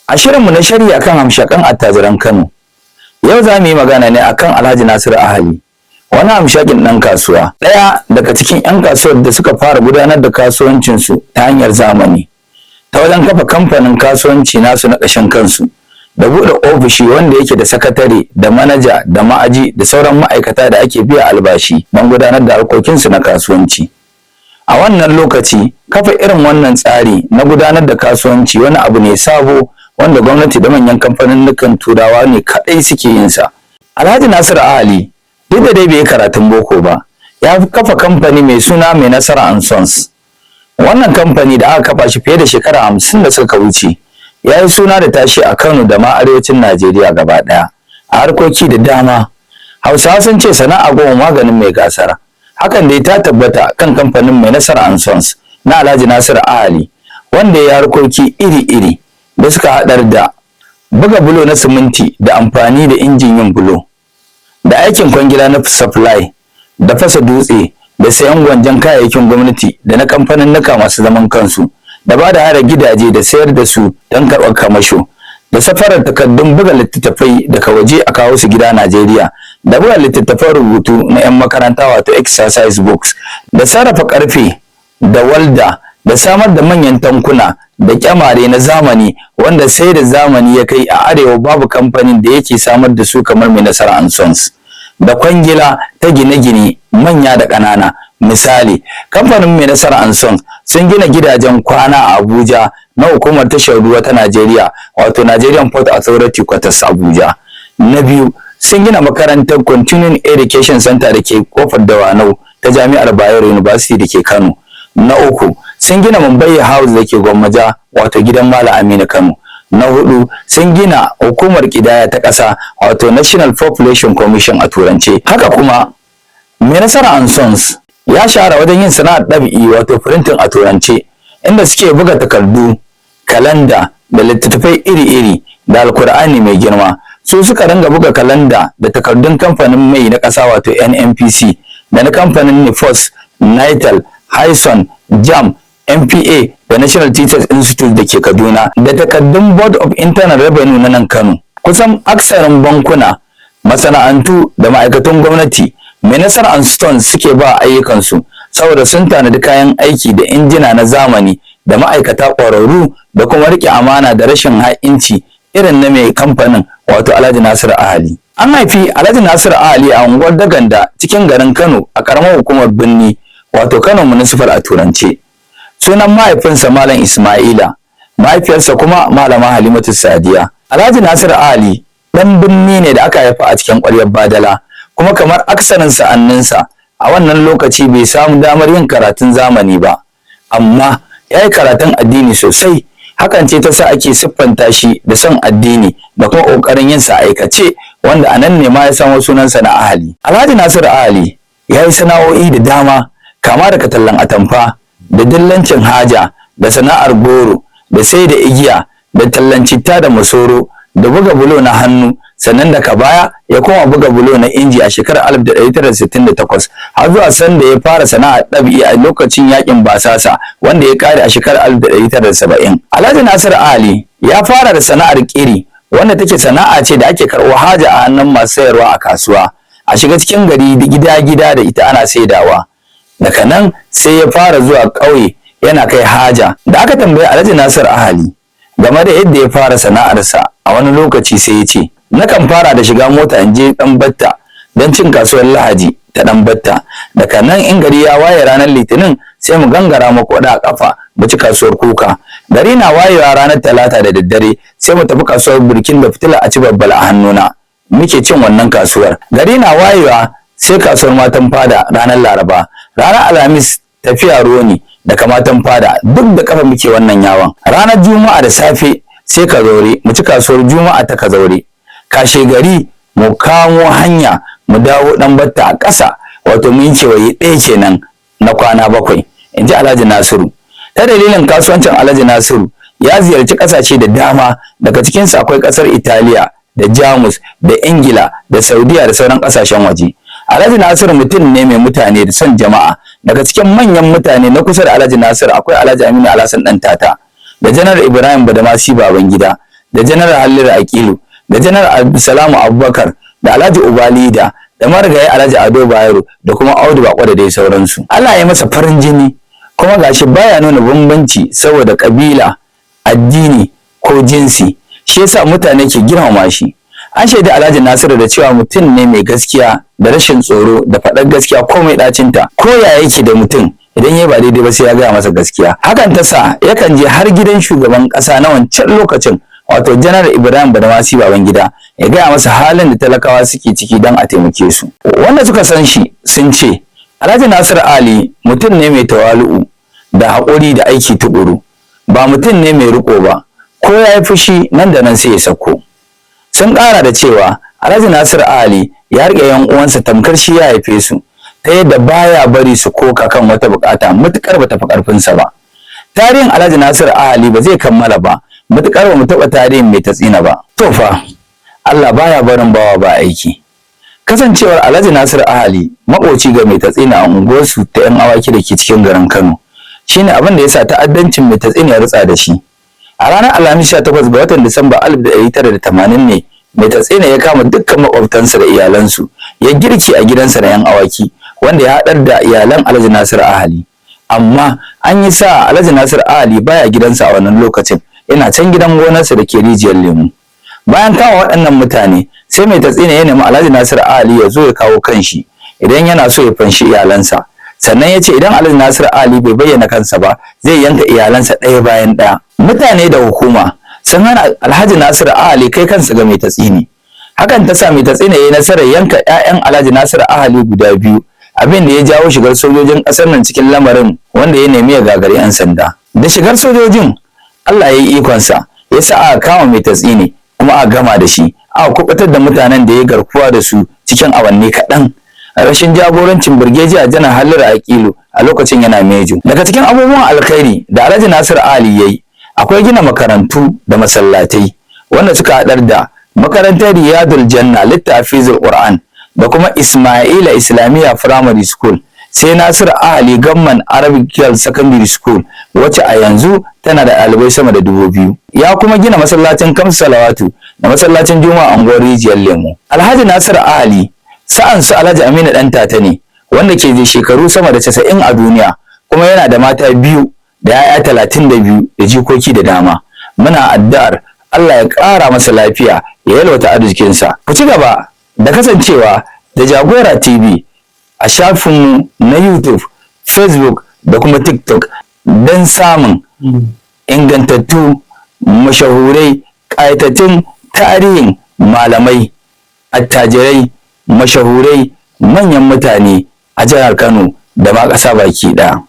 A shirinmu na shari akan hamshakan attajiran Kano, yau za mu yi magana ne akan Alhaji Nasiru Ahali, wani hamshakin ɗan kasuwa, ɗaya daga cikin 'yan kasuwar da suka fara gudanar da kasuwancinsu ta hanyar zamani, ta wajen kafa kamfanin kasuwanci nasu na ƙashin kansu, da buɗe ofishi wanda yake da sakatare da manaja da ma'aji da sauran ma'aikata da ake biya albashi don gudanar da harkokinsu na kasuwanci. A wannan lokaci, kafa irin wannan tsari na gudanar da kasuwanci wani abu ne sabo wanda gwamnati da manyan kamfaninnikan turawa ne kaɗai suke yin sa. Alhaji Nasiru Ali, duk da dai bai yi karatun boko ba, ya kafa kamfani mai suna Mai Nasara and Sons. Wannan kamfani da aka kafa shi fiye da shekara 50 da suka wuce, ya yi suna da tashi a Kano da ma arewacin Najeriya gaba ɗaya, a harkoki da dama. Hausawa sun ce sana'a goma maganin mai gasara. Hakan dai ta tabbata kan kamfanin Mai Nasara and Sons na Alhaji Nasiru Ali, wanda ya harkoki iri-iri da suka haɗar da buga bulo na siminti da amfani da injin yin bulo, da aikin kwangila na supply, da fasa dutse, da sayan gwanjan kayayyakin gwamnati da na kamfaninnika masu zaman kansu, da ba da haya gidaje da sayar da su don karɓar kamasho, da safarar takardun buga littattafai daga waje a kawo su gida Najeriya, da buga littattafan rubutu na 'yan makaranta wato exercise books, da sarrafa karfe da walda, da samar da manyan tankuna da kyamare na zamani wanda sai da zamani ya kai a arewa babu kamfanin da yake samar da su kamar Mai Nasara and Sons, da kwangila ta gine-gine manya da ƙanana. Misali, kamfanin Mai Nasara and Sons sun gina gidajen kwana a Abuja na hukumar tashar ruwa ta Najeriya, wato Nigerian Port Authority Quarters Abuja. Na biyu, sun gina makarantar Continuing Education Center da ke Kofar Dawanau ta Jami'ar Bayero University da ke Kano. Na uku, sun gina Mumbai House da ke Gwammaja, wato gidan Malam Aminu Kano. Na hudu, sun gina hukumar kidaya ta ƙasa, wato National Population Commission a turance. Haka kuma Mai Nasara and Sons ya shahara wajen yin sana'ar ɗab'i, wato printing a turance, inda suke buga takardu, kalanda da littattafai iri-iri da Alkur'ani mai girma. Su suka ringa buga kalanda da takardun kamfanin mai na ƙasa, wato NNPC, da na kamfanin Nifos, Nitel, Hyson, Jam, NPA da National Teachers Institute da ke Kaduna, da takardun Board of Internal Revenue na nan Kano. Kusan aksarin bankuna, masana'antu da ma'aikatan gwamnati, Mai Nasara and Sons suke ba ayyukansu, saboda sun tanadi kayan aiki da injina na zamani da ma'aikata ƙwararru da kuma riƙe amana da rashin ha'inci irin na mai kamfanin, wato Alhaji Nasiru Ahali. An haifi Alhaji Nasiru Ahali a unguwar Daganda cikin garin Kano a ƙaramar hukumar Birni, wato Kano Municipal a turance. Sunan mahaifinsa Malam Ismaila, mahaifiyarsa kuma Malama Halimatu Sadiya. Alhaji Nasiru Ali ɗan birni ne da aka haifa a cikin ƙwaryar Badala, kuma kamar aksarin sa'anninsa a wannan lokaci bai samu damar yin karatun zamani ba, amma ya yi karatun addini sosai. Hakan ce ta sa ake siffanta shi da son addini da kuma ƙoƙarin yin sa aikace, wanda a nan ne ma ya samo sunansa na Ahali. Alhaji Nasiru Ahali ya yi sana'o'i da dama, kama daga tallan atamfa da dillancin haja da sana'ar goro da sai da igiya da tallan citta da masoro da buga bulo na hannu. Sannan daga baya ya koma buga bulo na inji a shekarar 1968 har zuwa sanda ya fara sana'ar ɗab'i a lokacin yakin basasa wanda ya kare a shekarar 1970. Alhaji Nasiru Ali ya fara da sana'ar ƙiri, wanda take sana'a ce da ake karɓo haja a hannun masu sayarwa a kasuwa, a shiga cikin gari gida-gida da ita ana saidawa. Daga nan sai ya fara zuwa ƙauye yana kai haja. Da aka tambayi Alhaji Nasir Ahali game da yadda ya fara sana'arsa a wani lokaci, sai ya ce, "Nakan fara da shiga mota in je Ɗan Batta don cin kasuwar Lahadi ta Ɗan Batta. Daga nan in gari ya waye ranar Litinin, sai mu gangara Makwada a kafa mu ci kasuwar Kuka. Gari na wayewa ranar Talata da daddare, sai mu tafi kasuwar Burkin da fitila a ci babbal a hannuna muke cin wannan kasuwar. Gari na wayewa sai kasuwar Matan Fada ranar Laraba. Ranar Alhamis tafiya Roni daga Matan Fada, duk da kafa muke wannan yawon. Ranar Juma'a da safe sai Kazaure, mu ci kasuwar Juma'a ta Kazaure. Kashe gari mu kamo hanya mu dawo Ɗan Batta a ƙasa, wato mun kewaye ɗaya kenan na kwana 7," in ji Alhaji Nasiru. Ta dalilin kasuwancin Alhaji Nasiru ya ziyarci ƙasashe da dama, daga cikinsu akwai ƙasar Italiya da Jamus da Ingila da Saudiya da sauran ƙasashen waje. Alhaji Nasiru mutum ne mai mutane da son jama'a. Daga cikin manyan mutane na kusa da Alhaji Nasiru akwai Alhaji Aminu Alhassan Dan Tata. Da Janar Ibrahim Badamasi Babangida, da Janar Halliru Aqilu, da Janar Abdulsalamu Abubakar, da Alhaji Ubalida, da marigayi Alhaji Ado Bayero, da kuma Audu Bako, da dai sauransu. Allah ya masa farin jini, kuma gashi baya nuna bambanci saboda kabila, addini ko jinsi, shi yasa mutane ke girmama shi. An shaida Alhaji Nasiru da cewa mutum ne mai gaskiya da rashin tsoro da faɗar gaskiya komai ɗacinta. Ko ya yake da mutum, idan ya ba daidai ba sai ya gaya masa gaskiya. Hakan ta sa yakan je har gidan shugaban ƙasa na wancan lokacin, wato Janar Ibrahim Badamasi Babangida, ya gaya masa halin da talakawa suke ciki don a taimake su. Wanda suka san shi sun ce Alhaji Nasiru Ali mutum ne mai tawalu'u da haƙuri da aiki tuƙuru, ba mutum ne mai riƙo ba, ko ya yi fushi nan da nan sai ya sako. Sun ƙara da cewa Alhaji Nasiru Ali ya riƙe yan uwansa tamkar shi ya haife su, ta yadda baya bari su koka kan wata buƙata matuƙar bata fi ƙarfinsa ba. Tarihin Alhaji Nasiru Ali ba zai kammala ba matuƙar ba mu taɓa tarihin Mai Tatsina ba. To fa, Allah baya barin bawa ba aiki. Kasancewar Alhaji Nasiru Ahali maƙoci ga Mai Tatsina a unguwarsu ta 'Yan Awaki da ke cikin garin Kano shine abin da yasa ta'addancin Mai Tatsina ya rutsa da shi. A ranar Alhamis 18 ga watan Disamba 1980 ne Mai Tatsina ya kama dukkan makwabtansa da iyalansu ya girki a gidansa na 'Yan Awaki, wanda ya haɗar da iyalan Alhaji Nasiru Ahali. Amma an yi sa Alhaji Nasiru Ahali baya gidansa a wannan lokacin, yana can gidan gonarsa da ke Rijiyar Lemu. Bayan kama waɗannan mutane, sai Mai Tatsina ya nemi Alhaji Nasiru Ali ya zo ya kawo kanshi idan yana so ya fanshi iyalansa. Sannan ya ce idan Alhaji Nasiru Ali bai bayyana kansa ba, zai yanka iyalansa ɗaya bayan ɗaya. Mutane da hukuma sun hana Alhaji Nasiru Ali kai kansa ga Mai Tatsini. Hakan ta sa Mai Tatsina ya yi nasarar yanka 'ya'yan Alhaji Nasiru Ahali guda biyu, abin da ya jawo shigar sojojin ƙasar nan cikin lamarin, wanda ya nemi ya gagari 'yan sanda. Da shigar sojojin, Allah ya yi ikonsa, ya sa aka kama Mai Tatsini kuma aka gama da shi, aka kubutar da mutanen da ya garkuwa da su cikin awanni kaɗan. Rashin jagorancin Birgejiya Janar Halliru Aqilu, a lokacin yana Mejo. Daga cikin abubuwan alkhairi da Alhaji Nasir Ali yayi, akwai gina makarantu da masallatai, wanda suka haɗar da makarantar Riyadul Janna Littafizul Qur'an da kuma Ismaila Islamiyya Primary School, sai Nasiru Ahali Gamman Arabic Girls Secondary School, wacce a yanzu tana da ɗalibai sama da 2000. Ya kuma gina masallacin Kamsu Salawatu da masallacin Juma'a unguwar Rijiyar Lemo. Alhaji Nasiru Ahali sa'an su Alhaji Aminu Ɗan Tata ne, wanda ke da shekaru sama da 90 a duniya, kuma yana da mata biyu da 'ya'ya 32 da jikoki da dama. Muna addu'ar Allah ya ƙara masa lafiya, ya yalwata arzikinsa. Ku ci gaba da kasancewa da Jagora TV a shafinmu na YouTube, Facebook da kuma TikTok don samun ingantattu, mashahurai, ƙayatattun tarihin malamai, attajirai, mashahurai, manyan mutane a jihar Kano da ma ƙasa baki ɗaya.